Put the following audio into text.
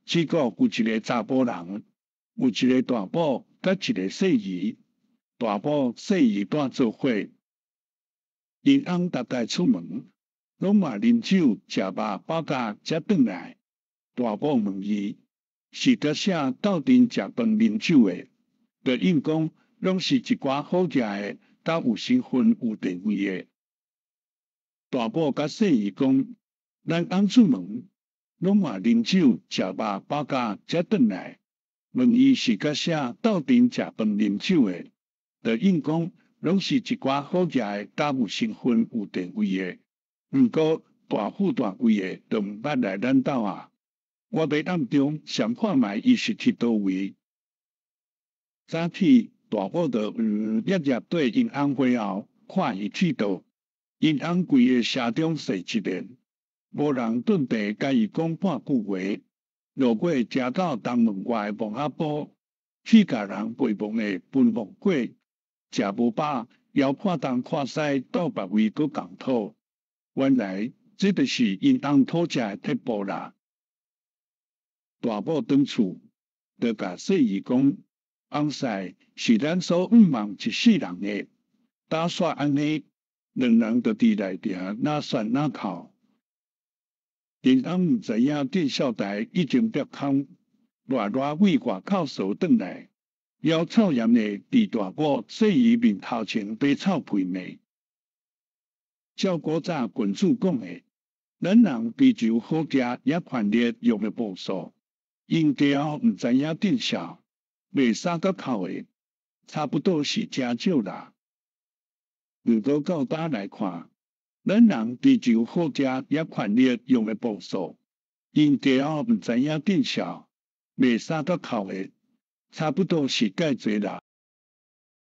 只顧有一个查埔人，有一个大某佮一个細兒，大某細兒蹛做伙。𪜶翁逐擺出門，攏嘛啉酒食肉飽甲才轉來。大某問伊是佮啥鬥陣食飯啉酒的，就應講攏是一寡好食的，佮有身份有地位的。大某佮細兒講，咱翁出門，攏嘛啉酒食肉飽甲才轉來。問伊是佮啥鬥陣食飯啉酒的，就應講攏是一寡好食的，佮有身份有地位的。毋過大富大貴的，就毋捌來咱兜啊。我欲暗中想看覓伊是去佗位。早起大某就日日綴𪜶翁回後，看伊去佗。𪜶翁規个城中踅一遍，無人頓地共伊講半句話。路過食到東門外的墓仔埔，去共人陪墓的分墓過，食無飽，猶看東看西到別位閣共討。原來這就是𪜶翁討食的撇步啦。大某轉厝，就共細兒講：翁婿是咱所向望一世人的，打煞按呢，兩人就佇內埕若旋若哭。𪜶翁毋知影鎮少台已經煏空，賴賴為外口趖轉來，猶臭艷的佇大某細兒面頭前白臭屁罵。照古早君子講的，咱人追求好食也權力用的無數，𪜶家後毋知影鎮少，賣衫佮哭的，差不多是誠少啦。如果到今來看，咱人追求好食也權力用的無數，𪜶家後毋知影鎮少，賣衫佮哭的，差不多是蓋濟啦。